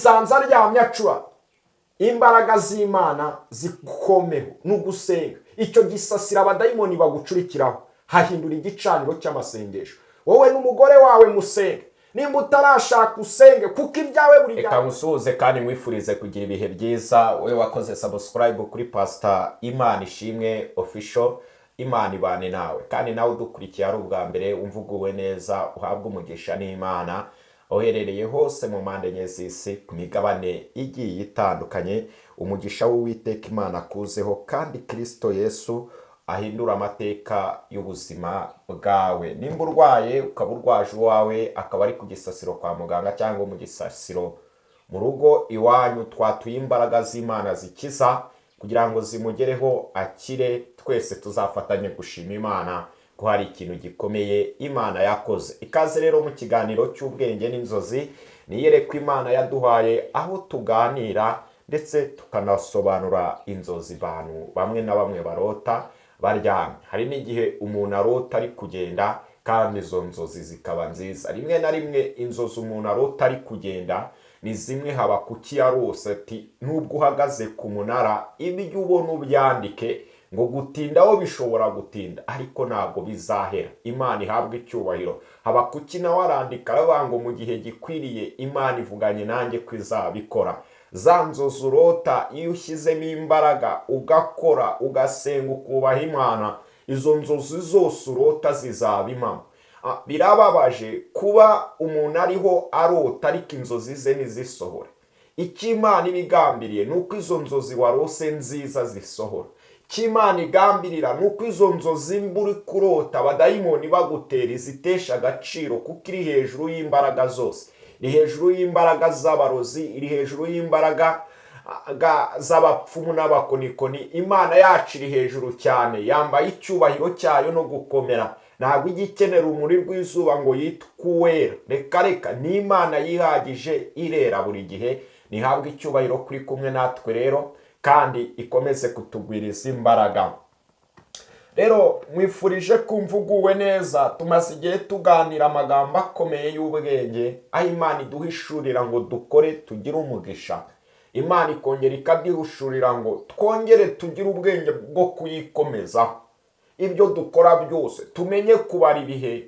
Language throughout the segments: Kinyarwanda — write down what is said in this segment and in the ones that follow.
Yisanze aryamye acura. Imbaraga z'Imana zikomeho ni ugusenga. Icyo gisasira abadayimoni bagucurikiraho hahindura igicaniro cy'amasengesho. Wowe n'umugore wawe musenge. Nimba utarashaka, usenge, kuko ibyawe buri Reka ngusuhuze kandi nkwifurize kugira ibihe byiza, wowe wakoze subscribe kuri Pasita Imana Ishimwe Official. Imana ibane nawe, kandi nawe udukurikiye ari ubwa mbere, wumva uguwe neza, uhabwe umugisha n'Imana uherereye hose mu mpande enye z'isi, ku migabane igiye itandukanye. Umugisha w'Uwiteka Imana akuzeho, kandi Kirisito Yesu ahindura amateka y'ubuzima bwawe. Nimba urwaye, ukaba urwaje uwawe akaba ari ku gisasiro kwa muganga cyangwa mu gisasiro mu rugo iwanyu, twatuye imbaraga z'Imana zikiza kugira ngo zimugereho akire. Twese tuzafatanye gushima Imana ko hari ikintu gikomeye Imana yakoze. Ikaze rero mu kiganiro cy'ubwenge n'inzozi, niyerekwa Imana yaduhaye, aho tuganira ndetse tukanasobanura inzozi bantu bamwe na bamwe barota baryamye. Hari n'igihe umuntu arota ari kugenda, kandi izo nzozi zikaba nziza. Rimwe na rimwe inzozi umuntu arota ari kugenda ni zimwe Habakuki yarose, ati: "Nubwo uhagaze ku munara, ibyo ubona ubyandike." Ngo gutindaho bishobora gutinda, ariko ntabwo bizahera. Imana ihabwa icyubahiro. Habakuki nawe arandika, aravuga ngo: "Mu gihe gikwiriye Imana ivuganye nanjye ko izabikora." Za nzozi urota, iyo ushyizemo imbaraga, ugakora, ugasenga, ukubaha Imana, izo nzozi zose urota zizaba impamo. Birababaje kuba umuntu ariho arota, ariko inzozi ze ntizisohore. Icyo Imana iba igambiriye ni uko izo nzozi warose nziza zisohora. Icyo Imana igambirira ni uko izo nzozi mbi uri kurota, abadayimoni bagutera, izitesha agaciro, kuko iri hejuru y'imbaraga zose, iri hejuru y'imbaraga z'abarozi, iri hejuru y'imbaraga z'abapfumu n'abakonikoni. Imana yacu iri hejuru cyane, yambaye icyubahiro cyayo no gukomera. Ntabwo ijya ikenera urumuri rw'izuba ngo yitwe uwera. Reka reka, ni Imana yihagije, irera buri gihe. Ntihabwe icyubahiro kuri kumwe natwe rero, kandi ikomeze kutugwiriza imbaraga. Rero mwifurije kumva uguwe neza. Tumaze igihe tuganira amagambo akomeye y'ubwenge, aho Imana iduhishurira ngo dukore tugire umugisha, Imana ikongera ikaduhishurira ngo twongere tugire ubwenge bwo kuyikomezaho ibyo dukora byose, tumenye kubara ibihe,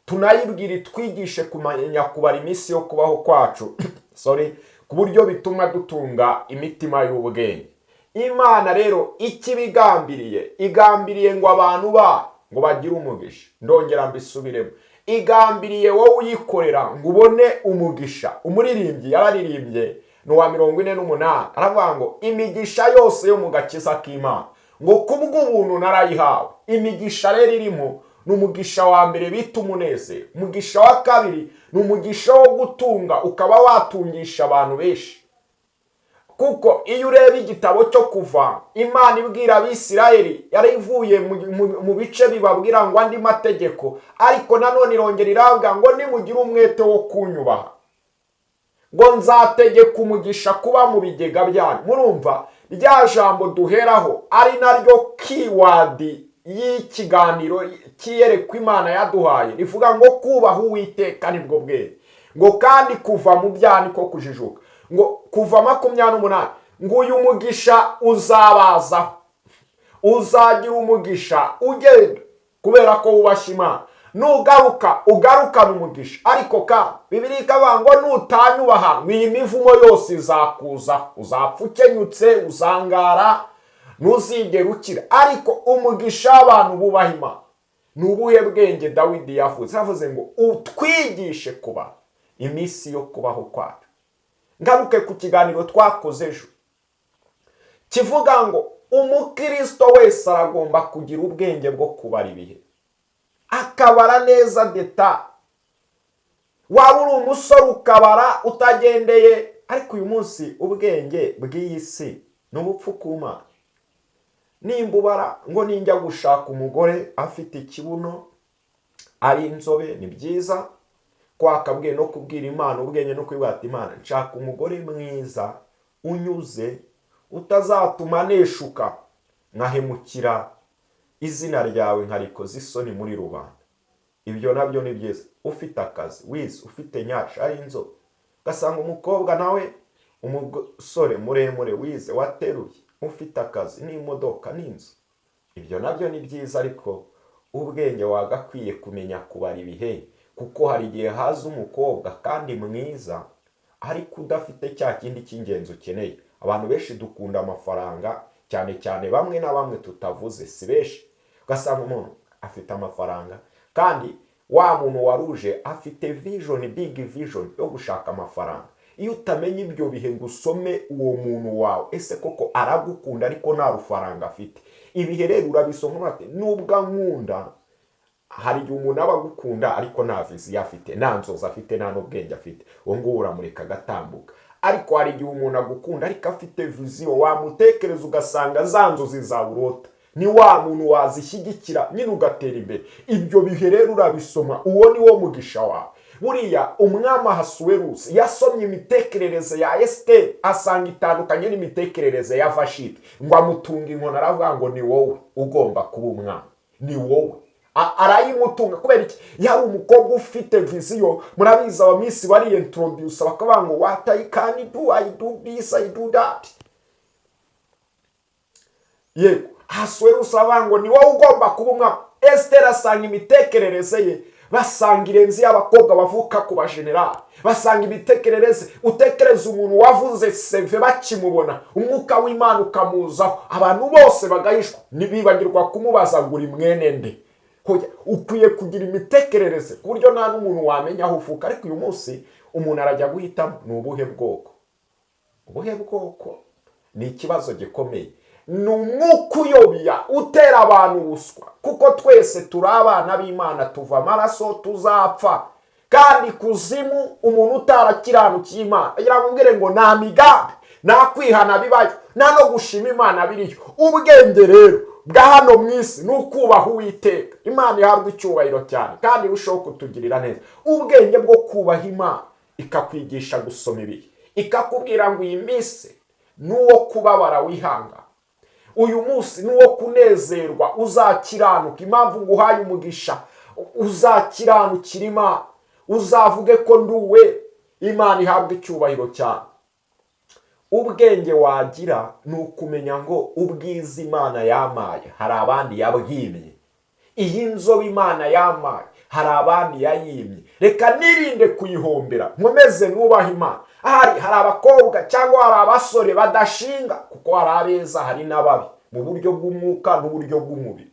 tunayibwira itwigishe kumenya kubara iminsi yo kubaho kwacu, sorry, ku buryo bituma dutunga imitima y'ubwenge. Imana rero icyo ibigambiriye, igambiriye ngo abantu ba ngo bagire umugisha. Ndongera mbisubiremo: igambiriye wowe uyikorera ngo ubone umugisha. Umuririmbyi yararirimbye, ni uwa 48, aravuga ngo: "Imigisha yose yo mu gakiza k'Imana, ngo kubw'ubuntu narayihawe." Imigisha rero irimo ni umugisha wa mbere bita umunezero. Umugisha wa kabiri ni umugisha wo gutunga, ukaba watungisha abantu benshi, kuko iyo ureba igitabo cyo Kuva, Imana ibwira Abisirayeli, yari ivuye mu bice bibabwira ngo andi mategeko, ariko nanone irongera irabwira ngo: "Nimugire umwete wo kunyubaha, ngo nzategeka umugisha kuba mu bigega byanyu." Murumva rya jambo duheraho, ari naryo keyword y'ikiganiro cy'iyerekwa Imana yaduhaye, rivuga ngo kubaha Uwiteka nibwo bwenge, ngo kandi kuva mu byaha niko kujijuka. Ngo Kuva 28, ngo uyu mugisha uzabazaho, uzagira umugisha ugenda kubera ko wubashye Imana, nugaruka ugarukana umugisha. Ariko kandi Bibiliya ikavuga ngo nutanyubaha, ngo iyi mivumo yose izakuzaho, uzapfa ukenyutse, uzangara, ntuzigere ukira. Ariko umugisha w'abantu bubaha Imana ni ubuhe bwenge? Dawidi yavuze ngo: "Utwigishe kuba iminsi yo kubaho kwacu." Ngaruke ku kiganiro twakoze ejo kivuga ngo umukristo wese aragomba kugira ubwenge bwo kubara ibihe, akabara neza data. Waba uri umusore, ukabara utagendeye. Ariko uyu munsi ubwenge bw'iyi si ni ubupfu ku Mana. Nimba ubara ngo ninjya gushaka umugore afite ikibuno, ari inzobe, ni byiza ko wakabwiye no kubwira Imana, ubwenge no kubwira ati: "Imana, nshaka umugore mwiza unyuze, utazatuma neshuka nkahemukira izina ryawe, nkarikoza isoni muri rubanda." Ibyo nabyo ni byiza. Ufite akazi, wize, ufite nyashi, ari inzobe, ugasanga umukobwa nawe Umusore muremure wize, wateruye, ufite akazi n'imodoka n'inzu, ibyo nabyo ni byiza, ariko ubwenge wagakwiye kumenya kubara ibihe, kuko hari igihe haza umukobwa kandi mwiza ariko udafite cya kindi cy'ingenzi ukeneye. Abantu benshi dukunda amafaranga, cyane cyane bamwe na bamwe tutavuze, si benshi. Ugasanga umuntu afite amafaranga kandi wa muntu waruje afite vision, big vision yo gushaka amafaranga. Iyo utamenya ibyo bihe ngo usome uwo muntu wawe, ese koko aragukunda ariko nta rufaranga afite? Ibihe rero urabisoma ati nubwo ankunda. Hari igihe umuntu aba agukunda ariko nta vision afite, nta nzozi afite, nta n'ubwenge afite. Uwo nguwo uramureka agatambuka. Ariko hari igihe umuntu agukunda ariko afite vision, wamutekereza ugasanga za nzozi zawe urota ni wa muntu wazishyigikira nyine, ugatera imbere. Ibyo bihe rero urabisoma, uwo ni wo mugisha wawe. Buriya umwami Ahasuwerusi yasomye imitekerereze ya Esiteri, asanga itandukanye n'imitekerereze ya Vashiti, ngo amutunga inkoni, aravuga ngo ni wowe ugomba kuba umwami, ni wowe. Arayimutunga kubera iki? Yari umukobwa ufite vision. Murabizi, aba miss bariyentrodusa bakavuga ngo "What I can do, I do this, I do that." Yego, Ahasuwerusi aravuga ngo ni wowe ugomba kuba umwami. Esiteri asanga imitekerereze ye, basanga irenze y'abakobwa bavuka ku bajenerali, basanga imitekerereze. Utekereza umuntu wavuze CV, bakimubona umwuka w'Imana ukamuzaho, abantu bose bagahishwa, ntibibagirwa kumubaza ngo uri mwene nde? Hoya, ukwiye kugira imitekerereze ku buryo nta n'umuntu wamenya aho uvuka. Ariko uyu munsi umuntu arajya guhitamo ni ubuhe bwoko. Ubuhe bwoko ni ikibazo gikomeye, ni umwuka uyobya, utera abantu ubuswa, kuko twese turi abana b'Imana, tuva amaraso, tuzapfa. Kandi kuzimu umuntu utarakiranukiye Imana, agira ngo ubwire ngo nta migambi, nta kwihana bibayo, nta no gushima Imana biriyo. Ubwenge rero bwa hano mu isi ni ukubaha Uwiteka. Imana ihabwa icyubahiro cyane kandi irushaho kutugirira neza. Ubwenge bwo kubaha Imana ikakwigisha gusoma ibihe, ikakubwira ngo iyi minsi ni uwo kubabara wihanga, uyu munsi ni uwo kunezerwa, uzakiranuka. Impamvu nguhaye umugisha, uzakiranukira Imana, uzavuge ko nduwe. Imana ihabwa icyubahiro cyane. Ubwenge wagira ni ukumenya ngo ubwiza Imana yamaye hari abandi yabwimye, iyi nzobe Imana yamaye hari abandi yayimye, reka nirinde kuyihombera, nkomeze nubaha Imana. Ahari hari abakobwa cyangwa hari abasore badashinga, kuko hari abeza hari n'ababi mu buryo bw'umwuka n'uburyo bw'umubiri.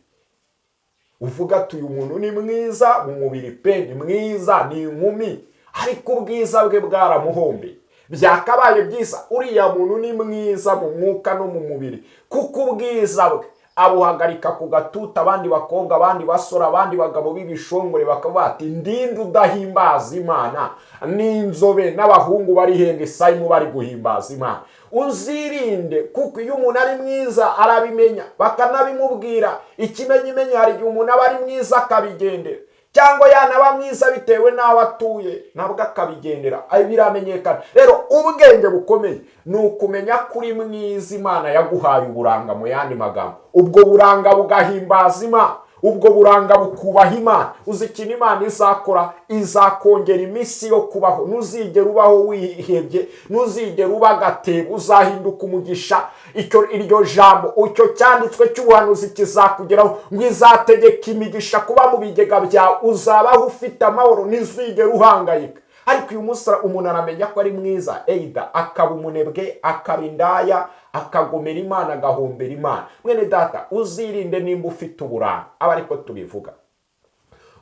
Uvuga ati uyu muntu ni mwiza mu mubiri pe, ni mwiza, ni inkumi, ariko ubwiza bwe bwaramuhombeye. Byakabaye byiza uriya muntu ni mwiza mu mwuka no mu mubiri, kuko ubwiza bwe abuhagarika ku gatuta abandi bakobwa, abandi basore, abandi bagabo b'ibishongore, bakavuga ati ndinde udahimbaza Imana n'inzobe, n'abahungu bari hendisayimu bari guhimbaza Imana. Uzirinde, kuko iyo umuntu ari mwiza arabimenya, bakanabimubwira. Ikimenyimenyi, hari igihe umuntu aba ari mwiza akabigendera, cyangwa yanaba mwiza bitewe n'aho atuye nabwo akabigendera, biramenyekana. Rero ubwenge bukomeye ni ukumenya ko uri mwiza, Imana yaguhaye uburanga. Mu yandi magambo, ubwo buranga bugahimbaza Imana, ubwo buranga bukubaha Imana. Uzi ikintu Imana izakora? Izakongera iminsi yo kubaho. Ntuzigera ubaho wihebye, ntuzigera uba agatebo, uzahinduka umugisha. Icyo iryo jambo, icyo cyanditswe cy'ubuhanuzi kizakugeraho, ngo izategeka imigisha kuba mu bigega byawe, uzabaho ufite amahoro, ntuzigera uhangayika. Ariko uyu munsi umuntu aramenya ko ari mwiza, eyida akaba umunebwe, akaba indaya, akagomera Imana, agahombera Imana. Mwene data, uzirinde nimba ufite uburanga, aba ariko tubivuga,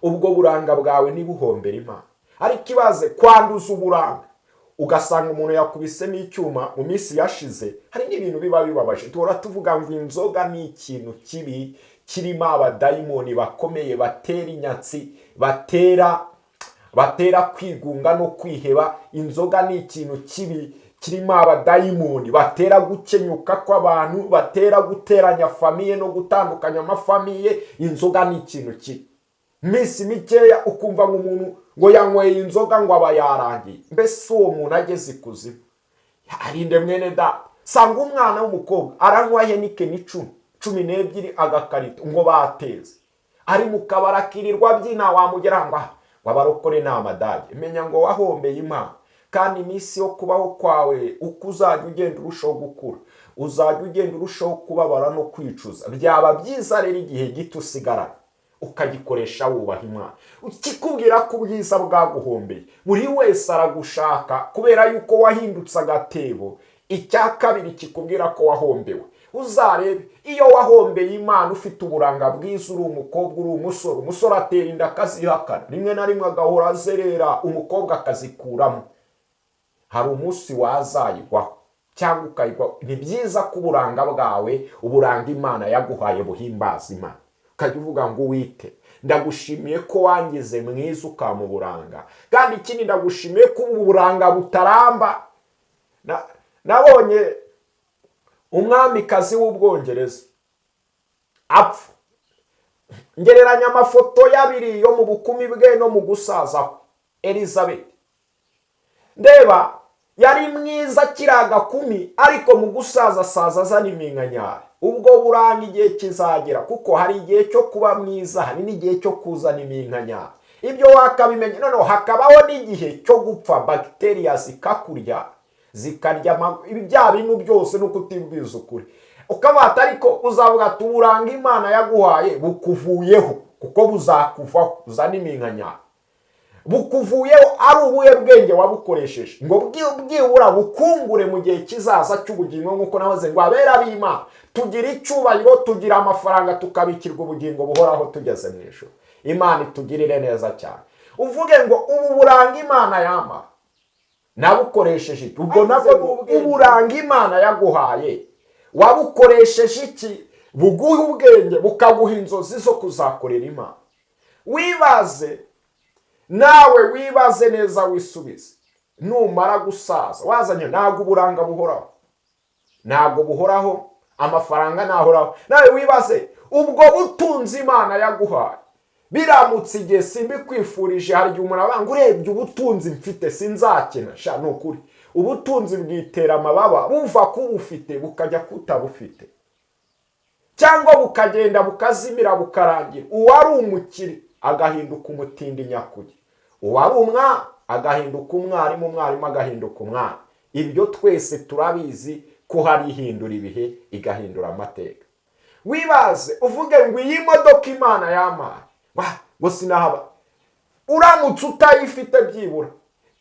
ubwo buranga bwawe ntibuhombere Imana. Ariko ibaze kwanduza uburanga, ugasanga umuntu yakubisemo icyuma mu minsi yashize. Hari n'ibintu biba bibabaje, duhora tuvuga ngo inzoga ni ikintu kibi kirimo abadayimoni bakomeye, batera inyatsi, batera kwigunga no kwiheba. Inzoga ni ikintu kibi kirimo abadayimoni batera gukenyuka kw'abantu, batera guteranya famille no gutandukanya amafamille. Inzoga ni ikintu kibi. Minsi mikeya ukumva ngo umuntu ngo yanyweye inzoga, ngo aba yarangiye. Mbese uwo muntu ageze ikuzimu arinde? Mwene data, sanga umwana w'umukobwa aranywa Heineken 10, 12, agakarito, ngo bateze, ari mu kabari akirirwa abyina, wamugera ngo abarokore ni amadage. Menya ngo wahombeye Imana. Kandi iminsi yo kubaho kwawe, uko uzajya ugenda urushaho gukura, uzajya ugenda urushaho kubabara no kwicuza. Byaba byiza rero igihe gito usigarana ukagikoresha wubaha Imana. Ukikubwira ko ubwiza bwaguhombeye, buri wese aragushaka kubera yuko wahindutse agatebo. Icya kabiri kikubwira ko wahombewe, uzarebe iyo wahombeye Imana ufite uburanga bwiza, uri umukobwa, uri umusore. Umusore atera inda akazihakana, rimwe na rimwe agahora azerera, umukobwa akazikuramo. Hari umunsi wazayigwaho cyangwa ukayigwaho. Ni byiza ko uburanga bwawe, uburanga Imana yaguhaye, buhimbaza Imana, ukajya uvuga ngo: "Uwite, ndagushimiye ko wangize mwiza, ukampa uburanga. Kandi ikindi, ndagushimiye ko ubu buranga butaramba." Nabonye umwamikazi w'Ubwongereza apfa, ngereranya amafoto y'abiri yo mu bukumi bwe no mu gusaza kwe. Elizabeth, ndeba yari mwiza akiri agakumi, ariko mu gusaza asaza azana iminkanyari. Ubwo buranga igihe kizagera, kuko hari igihe cyo kuba mwiza, hari n'igihe cyo kuzana iminkanyari. Ibyo wakabimenya. Noneho hakabaho n'igihe cyo gupfa, bagiteriya zikakurya, zikarya bya bintu byose, nuko utibwiza ukuri ukabata. Ariko uzavuga ati uburanga Imana yaguhaye bukuvuyeho, kuko buzakuvaho uzana iminkanyari. Bukuvuyeho ari ubuhe bwenge wabukoresheje ngo byibura bukungure mu gihe kizaza cy'ubugingo? Nk'uko nahoze ngo abera b'Imana tugira icyubahiro, tugira amafaranga, tukabikirwa ubugingo buhoraho tugeze mu ijuru. Imana itugirire neza cyane. Uvuge ngo ubu buranga Imana yampa nabukoresheje iki? Ubwo nabwo ni ubwenge. Uburanga Imana yaguhaye wabukoresheje iki? Buguha ubwenge, bukaguha inzozi zo kuzakorera Imana. Wibaze nawe, wibaze neza, wisubize. Numara gusaza wazanye, ntabwo uburanga buhoraho, ntabwo buhoraho, amafaranga ntahoraho. Nawe wibaze ubwo butunzi Imana yaguhaye, biramutse igihe, simbikwifurije, hari igihe umuntu avuga ngo urebye ubutunzi mfite sinzakena. Sha, ni ukuri, ubutunzi bwitera amababa, buva ku bufite bukajya kutabufite, cyangwa bukagenda bukazimira, bukarangira. Uwari umukire agahinduka umutindi nyakujya, uwari umwami agahinduka umwarimu, umwarimu agahinduka umwami. Ibyo twese turabizi ko hari ihindura ibihe, igahindura amateka. Wibaze uvuge ngo iyi modoka Imana yampaye, ngo sinahaba uramutse utayifite. Byibura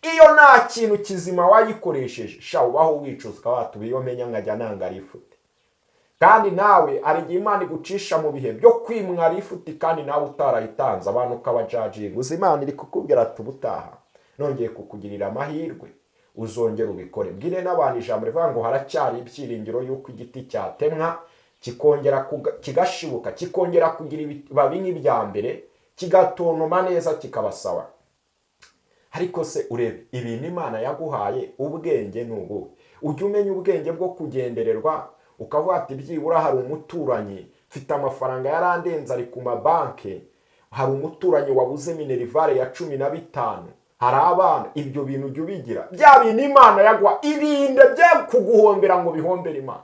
iyo nta kintu kizima wayikoresheje, sha, ubaho wicuza, ukaba watuba iyo menya nkajya nanga lifuti. Kandi nawe hari igihe Imana igucisha mu bihe byo kwimwa lifuti, kandi nawe utarayitanze, abantu ukabajajinga. Uzi Imana iri kukubwira ati ubutaha nongeye kukugirira amahirwe, uzongera ubikore. Bwire n'abantu ijambo rivuga ngo haracyari ibyiringiro y'uko igiti cyatemwa kikongera kigashibuka, kikongera kugira ibibabi nk'ibya mbere, kigatontoma neza, kikabasaba. Ariko se urebe ibintu Imana yaguhaye, ubwenge ni ubuhe? Ujya umenya ubwenge bwo kugendererwa, ukavuga ati byibura hari umuturanyi, mfite amafaranga yarandenze, ari ku mabanki, hari umuturanyi wabuze minerval ya 15, hari abana. Ibyo bintu ujya ubigira? Bya bintu Imana yaguha, irinde bye kuguhombera ngo bihombere Imana.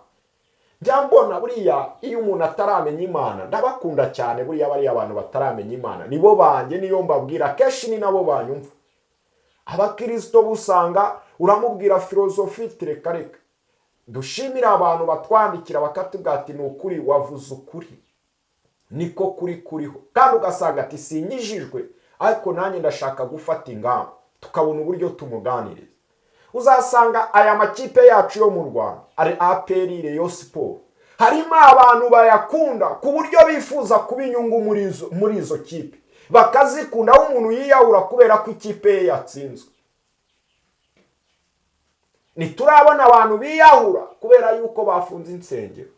Njya mbona buriya iyo umuntu ataramenya Imana, ndabakunda cyane. Buriya bariya abantu bataramenya Imana nibo banjye, niyo mbabwira kenshi ni nabo banyumva. Abakirisito busanga uramubwira filozofi, reka reka. Dushimire abantu batwandikira bakatubwira ati ni ukuri wavuze ukuri, niko kuri kuriho. Kandi ugasanga ati sinyijijwe, ariko nanjye ndashaka gufata ingamba, tukabona uburyo tumuganiriza. Uzasanga aya makipe yacu yo mu Rwanda, ari APR, Rayon Sports, harimo abantu bayakunda ku buryo bifuza kuba inyungu muri izo kipe, bakazikunda, aho umuntu yiyahura kubera ko ikipe ye yatsinzwe. Ntiturabona abantu biyahura kubera yuko bafunze insengero,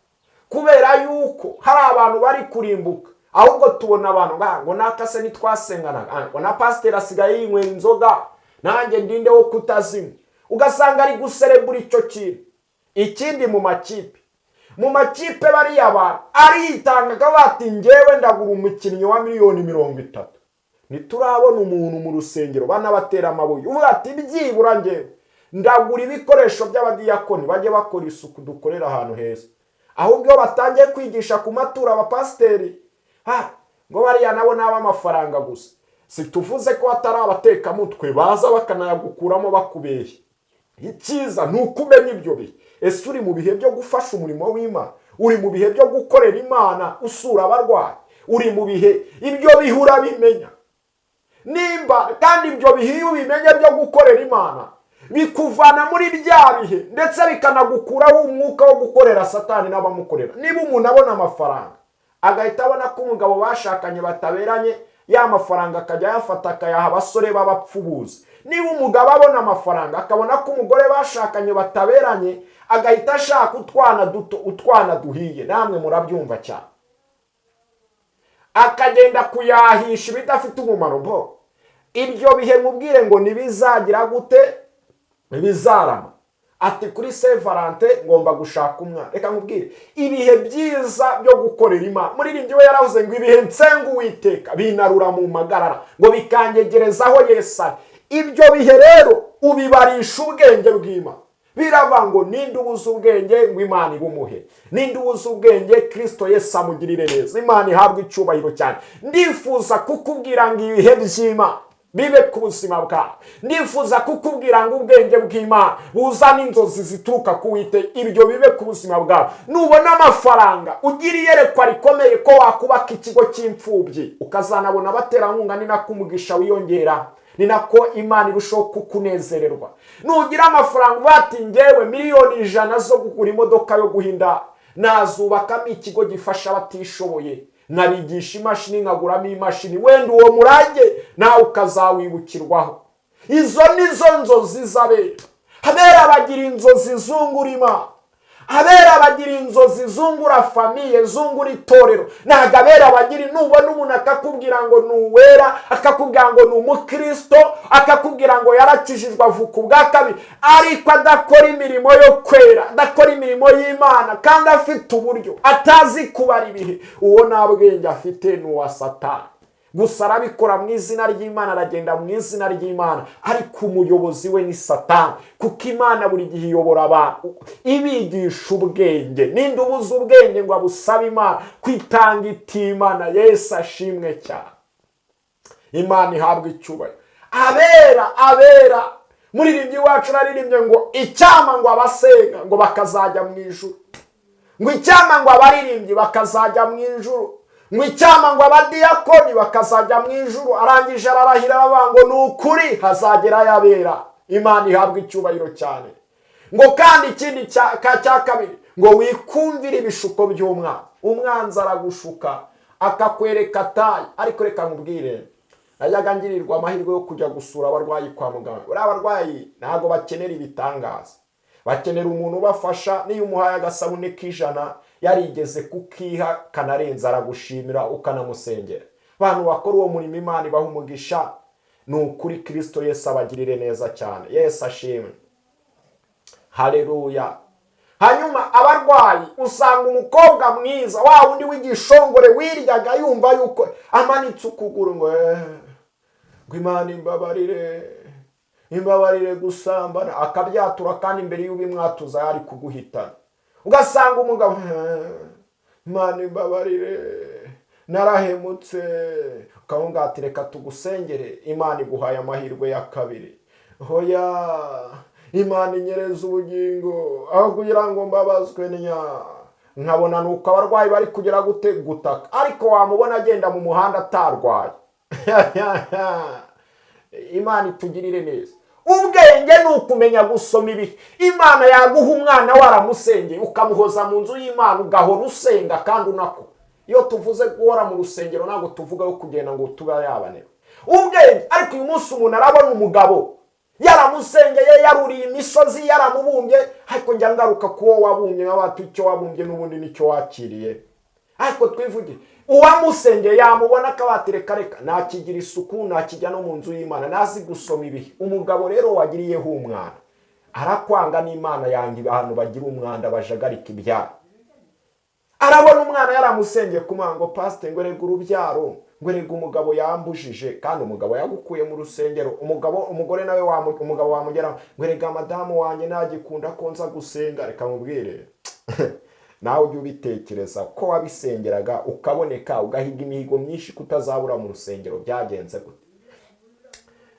kubera yuko hari abantu bari kurimbuka. Ahubwo tubona abantu ngo nakase ntitwasenganaga, ngo na pasiteri asigaye yinywera inzoga, nanjye ndinde wo kutazinywa. Ugasanga ari guserebura icyo kintu. Ikindi, mu makipe bariya bantu aritanga bati ngewe ndagura umukinnyi wa miliyoni 30. Ntiturabona umuntu mu rusengero banabatera amabuye uvuga ati byibura ngewe ndagura ibikoresho by'abadiyakoni, bajye bakora isuku, dukorera ahantu heza. Ahubwo iyo batangiye kwigisha ku maturo, abapasiteri ngo bariya nabo ni ab'amafaranga gusa. Situvuze ko hatari abatekamutwe baza bakanayagukuramo bakubeshya. Icyiza ni uko umenya ibyo bihe. Ese uri mu bihe byo gufasha umurimo w'Imana? Uri mu bihe byo gukorera Imana usura abarwayi? Uri mu bihe? Ibyo bihe urabimenya. Nimba kandi ibyo bihe iyo ubimenye byo gukorera Imana, bikuvana muri bya bihe, ndetse bikanagukuraho umwuka wo gukorera Satani n'abamukorera. Niba umuntu abona amafaranga agahita abona ko umugabo bashakanye bataberanye, ya mafaranga akajya ayafata akayaha abasore b'abapfubuzi. Niba umugabo abona amafaranga akabona ko umugore bashakanye bataberanye, agahita ashaka utwana duto, utwana duhiye, namwe murabyumva cyane, akagenda kuyahisha ibidafite umumaro. Bo ibyo bihe mubwire ngo ntibizagira gute? Ntibizarama. Ati kuri Saint Valentin ngomba gushaka umwana. Reka nkubwire ibihe byiza byo gukorera Imana. Muririmbyi we yaravuze ngo ibihe nsenga Uwiteka binarura mu magarara, ngo bikanyegerezaho Yesu ari. Ibyo bihe rero ubibarisha ubwenge bw'Imana. Birava ngo ninde ubuze ubwenge ngo Imana ibumuhe, ninde ubuze ubwenge Kirisito Yesu amugirire neza. Imana ihabwe icyubahiro cyane. Ndifuza kukubwira ngo ibihe by'Imana bibe ku buzima bwawe. Ndifuza kukubwira ngo ubwenge bw'Imana buzana inzozi zituruka ku Uwiteka, ibyo bibe ku buzima bwawe. Nubona amafaranga ugira iyerekwa rikomeye ko wakubaka ikigo cy'imfubyi, ukazanabona abaterankunga, ni nako umugisha wiyongera, ni nako Imana irushaho kukunezererwa. Nugira amafaranga bati ngewe 100 miliyoni zo kugura imodoka yo guhinda, nazubakamo ikigo gifasha abatishoboye, nkabigisha imashini, nkaguramo imashini, wenda uwo murage nawe ukazawibukirwaho. Izo nizo nzozi z'abera. Abera bagira inzozi zungura Imana, abera bagira inzozi zungura famille, zungura itorero. Ntabwo abera bagira, nubona umuntu akakubwira ngo ni uwera, akakubwira ngo ni umukristo, akakubwira ngo yarakijijwe avuka ubwa kabiri, ariko adakora imirimo yo kwera, adakora imirimo y'Imana, kandi afite uburyo, atazi kubara ibihe, uwo nta bwenge afite, ni uwa Satani. Gusa arabikora mu izina ry'Imana, aragenda mu izina ry'Imana, ariko umuyobozi we ni Satani, kuko Imana buri gihe iyobora abantu ibigisha ubwenge. Ninde ubuze ubwenge ngo abusabe Imana kwitanga itimana? Yesu ashimwe cyane, Imana ihabwa icyubahiro. Abera, abera, muririmbyi wacu araririmbye ngo icyama ngo abasenga ngo bakazajya mu ijuru, ngo icyama ngo abaririmbyi bakazajya mu ijuru, ngo icyama ngo abadiyakoni bakazajya mu ijuru. Arangije ararahira, aravuga ngo ni ukuri hazagerayo abera. Imana ihabwa icyubahiro cyane. Ngo kandi ikindi cya kabiri, ngo wikumvire ibishuko by'umwana. Umwanzi aragushuka akakwereka taille. Ariko reka nkubwire, najyaga ngirirwa amahirwe yo kujya gusura abarwayi kwa muganga. Buriya abarwayi ntabwo bakenera ibitangaza, bakenera umuntu ubafasha. Niyo umuhaye agasabune k'100 yarigeze kukiha kanarenza, aragushimira ukanamusengera. Abantu bakora uwo murimo, Imana ibaha umugisha. Ni ukuri, Kirisito Yesu abagirire neza cyane. Yesu ashimwe, hareruya. Hanyuma abarwayi, usanga umukobwa mwiza wa wundi w'igishongore wiryaga yumva yuko amanitse ukuguru ngo ngo Imana imbabarire, imbabarire gusambana, akabyatura, kandi imbere y'ubimwatuza yari kuguhitana. Ugasanga umugabo Imana imbabarire narahemutse, ukamubwira ati reka tugusengere, Imana iguhaye amahirwe ya kabiri. Hoya, Imana inyereza ubugingo aho kugira ngo mbabazwe nya nkabona. Nuko abarwayi bari kugera gute? Gutaka. Ariko wamubona agenda mu muhanda atarwaye. Imana itugirire neza. Ubwenge ni ukumenya gusoma ibihe. Imana yaguha umwana waramusengeye, ukamuhoza mu nzu y'Imana, ugahora usenga kandi unako. Iyo tuvuze guhora mu rusengero, ntabwo tuvuga yo kugenda ngo tuba yabanera ubwenge. Ariko uyu munsi umuntu arabona umugabo yaramusengeye, yaruriye imisozi, yaramubumbye. Ariko njya ngaruka kuwo wabumbye, nk'abatu icyo wabumbye n'ubundi nicyo wakiriye. Ariko twivuge uwamusengeye yamubona akabati, reka reka, ntakigira isuku, ntakijya no mu nzu y'Imana, ntazi gusoma ibihe. Umugabo rero wagiriyeho umwana arakwanga, n'Imana yanga abantu bagira umwanda, bajagarika ibyaro. Arabona umwana yaramusengeye kumuha ngo pasite, ngo erega urubyaro, ngo erega umugabo yambujije, kandi umugabo yagukuye mu rusengero. Umugabo, umugore nawe umugabo wamugeraho ngo erega madamu wanjye ntagikunda ko nza gusenga. Reka mubwire, nawe ujye ubitekereza ko wabisengeraga ukaboneka, ugahiga imihigo myinshi kutazabura mu rusengero, byagenze gute?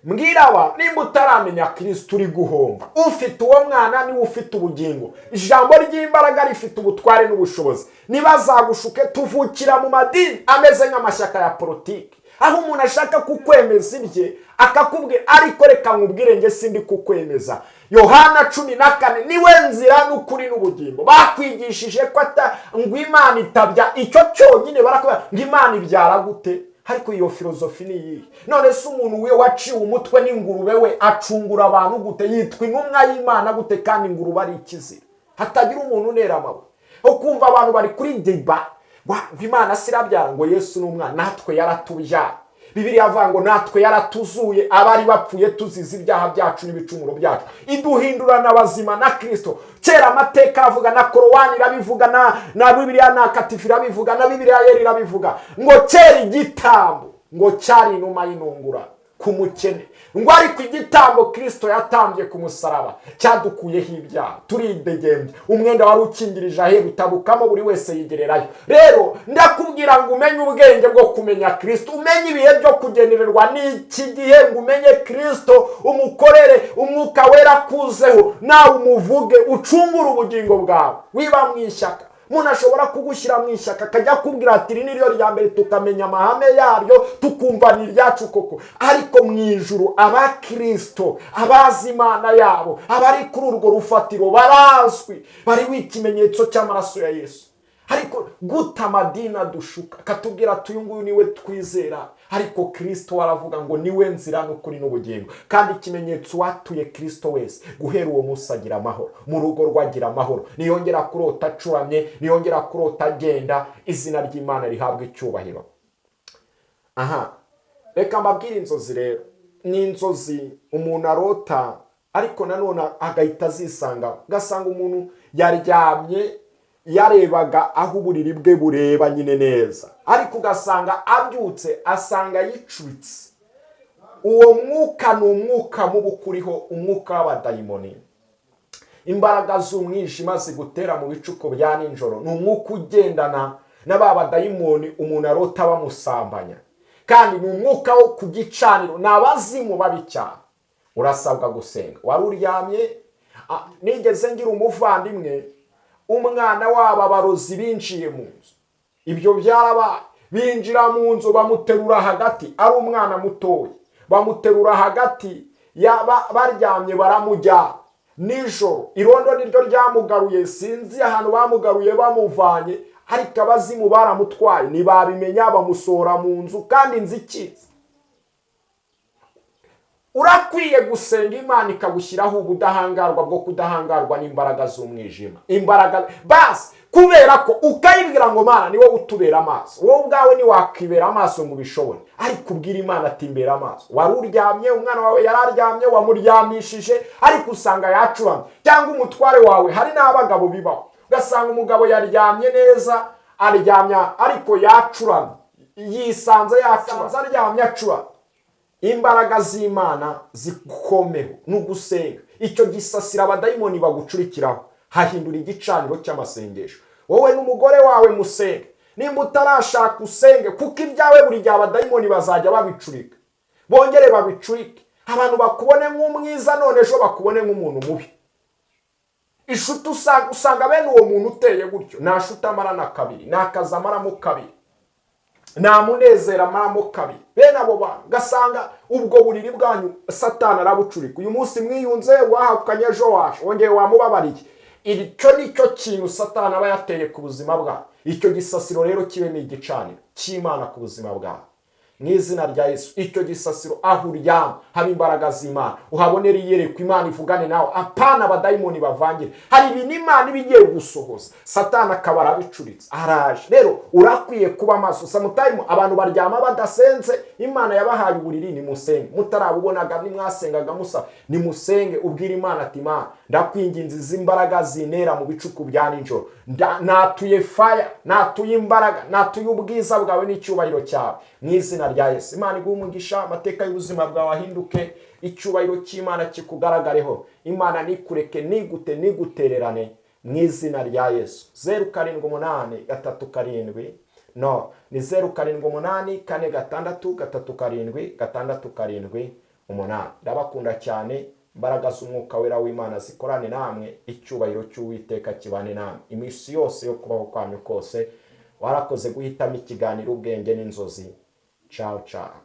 Mbwira abantu, nimba utaramenya Kirisito uri guhomba. Ufite uwo mwana niwe ufite ubugingo. Ijambo ry'imbaraga rifite ubutware n'ubushobozi. Ntibazagushuke, tuvukira mu madini ameze nk'amashyaka ya politiki, aho umuntu ashaka kukwemeza ibye akakubwira. Ariko reka nkubwire, nge sindi kukwemeza. Yohana 14, niwe nzira n'ukuri n'ubugingo. Bakwigishije ko ata ngo Imana itabya, icyo cyonyine barakubwira ngo Imana ibyara gute? Ariko iyo filozofi ni iyihe? None se umuntu we waciwe umutwe n'ingurube, we acungura abantu gute? Yitwa intumwa y'Imana gute kandi ingurube ari ikizira? Hatagira umuntu unera amabuye. Ukumva abantu bari kuri débat ngo Imana sirabyara, ngo Yesu ni umwana. Natwe yaratubyara. Bibiliya avuga ngo natwe yaratuzuye, abari bapfuye tuzize ibyaha byacu n'ibicumuro byacu, iduhindurana abazima na Kirisito. Kera amateka avuga, na Korowani irabivuga, na Bibiliya na katifu irabivuga, na Bibiliya yera irabivuga, ngo kera igitambo ngo cyari inuma y'inungura ku mukene, ngo ariko igitambo Kirisito yatambye ku musaraba cyadukuyeho ibyaha, turidegembye. Umwenda wari ukingirije ahera utabukamo, buri wese yigererayo. Rero ndakubwira ngo umenye ubwenge bwo kumenya Kirisito, umenye ibihe byo kugenererwa n'iki gihe, ngo umenye Kirisito, umukorere, Umwuka Wera akuzeho, nawe umuvuge, ucungure ubugingo bwawe. Wiba mu ishyaka. Umuntu ashobora kugushyira mu ishyaka, akajya akubwira ati iri ni ryo rya mbere, tukamenya amahame yaryo, tukumva ni iryacu koko. Ariko mu ijuru abakirisito, abazi Imana yabo, abari kuri urwo rufatiro barazwi, bariho ikimenyetso cy'amaraso ya Yesu. Ariko guta amadini adushuka, akatubwira ati uyu nguyu niwe twizera, ariko Kirisito aravuga ngo niwe nzira n'ukuri n'ubugingo. Kandi ikimenyetso, watuye Kirisito wese, guhera uwo munsi agira amahoro mu rugo rwe, agira amahoro, niyongera kurota acuramye, niyongera kurota agenda. Izina ry'Imana rihabwa icyubahiro. Aha reka mbabwire inzozi. Rero ni inzozi umuntu arota, ariko nanone agahita azisanga, ugasanga umuntu yaryamye yarebaga aho uburiri bwe bureba nyine neza, ariko ugasanga abyutse asanga yicuritse. Uwo mwuka ni umwuka mubi ukuriho, umwuka w'abadayimoni, imbaraga z'umwijima zigutera mu bicuko bya nijoro. Ni umwuka ugendana na ba badayimoni umuntu arota bamusambanya, kandi ni umwuka wo ku gicaniro, ni abazimu babi cyane. Urasabwa gusenga. Wari uryamye. Nigeze ngira umuvandimwe, umwana wabo abarozi binjiye mu nzu. Ibyo byarabaye, binjira mu nzu bamuterura hagati, ari umwana mutoya, bamuterura hagati baryamye, baramujyana nijoro. Irondo niryo ryamugaruye, sinzi ahantu bamugaruye bamuvanye, ariko abazimu baramutwaye, ntibabimenya, bamusohora mu nzu kandi inzu ikinze. Urakwiye gusenga, Imana ikagushyiraho ubudahangarwa bwo kudahangarwa n'imbaraga z'umwijima, imbaraga basi, kubera ko ukayibwira ngo Mana, ni wowe utubera amaso. Wowe ubwawe ntiwakwibera amaso ngo ubishobore, ariko ubwira Imana ati mbera amaso. Wari uryamye, umwana wawe yari aryamye, wamuryamishije, ariko usanga yacuramye, cyangwa umutware wawe. Hari n'abagabo bibaho, ugasanga umugabo yaryamye neza, aryamya ariko yacuramye, yisanze yacuramye, aryamye acuramye. Imbaraga z'Imana zikomeho ni ugusenga. Icyo gisasira abadayimoni bagucurikiraho, hahindura igicaniro cy'amasengesho. Wowe n'umugore wawe musenge. Nimba utarashaka usenge, kuko ibyawe buri gihe abadayimoni bazajya babicurika, bongere babicurike. Abantu bakubone nk'umwiza none, ejo bakubone nk'umuntu mubi. Inshuti, usanga bene uwo muntu uteye gutyo nta shuti amarana kabiri, nta kazi amaramo kabiri, nta munezero amaramo kabiri. Bene abo bantu ugasanga ubwo buriri bwanyu Satani arabucurika. Uyu munsi mwiyunze, wahakanye, ejo waje wongeye wamubabariye. Icyo ni cyo kintu Satani aba yateye ku buzima bwawe. Icyo gisasiro rero kibe ni igicaniro cy'Imana ku buzima bwawe, mu izina rya Yesu. Icyo gisasiro, aho uryama haba imbaraga z'Imana, uhabonera iyerekwa, Imana ivugane nawe, apana abadayimoni bavangire. Hari ibintu Imana iba igiye gusohoza, Satani akaba arabicuritse, araje. Rero urakwiye kuba amaso. Sometimes abantu baryama badasenze. Imana yabahaye uburiri, nimusenge. Mutarabubonaga nimwasengaga musa, nimusenge. Ubwire Imana ati Imana, ndakwinginze, izi mbaraga zinera mu bicuku bya nijoro, natuye fire, natuye imbaraga, natuye ubwiza bwawe n'icyubahiro cyawe, mu izina rya Yesu. Imana iguhe umugisha, amateka y'ubuzima bwawe ahinduke, icyubahiro cy'Imana kikugaragareho. Imana nikureke, nigute, nigutererane, mu izina rya Yesu. 07837, no ni 0784 563 767. 8. Ndabakunda cyane. Imbaraga z'Umwuka Wera w'Imana zikorane namwe, icyubahiro cy'Uwiteka kibane namwe iminsi yose yo kubaho kwanyu kose. Warakoze guhitamo ikiganiro Ubwenge n'Inzozi. Ciao ciao.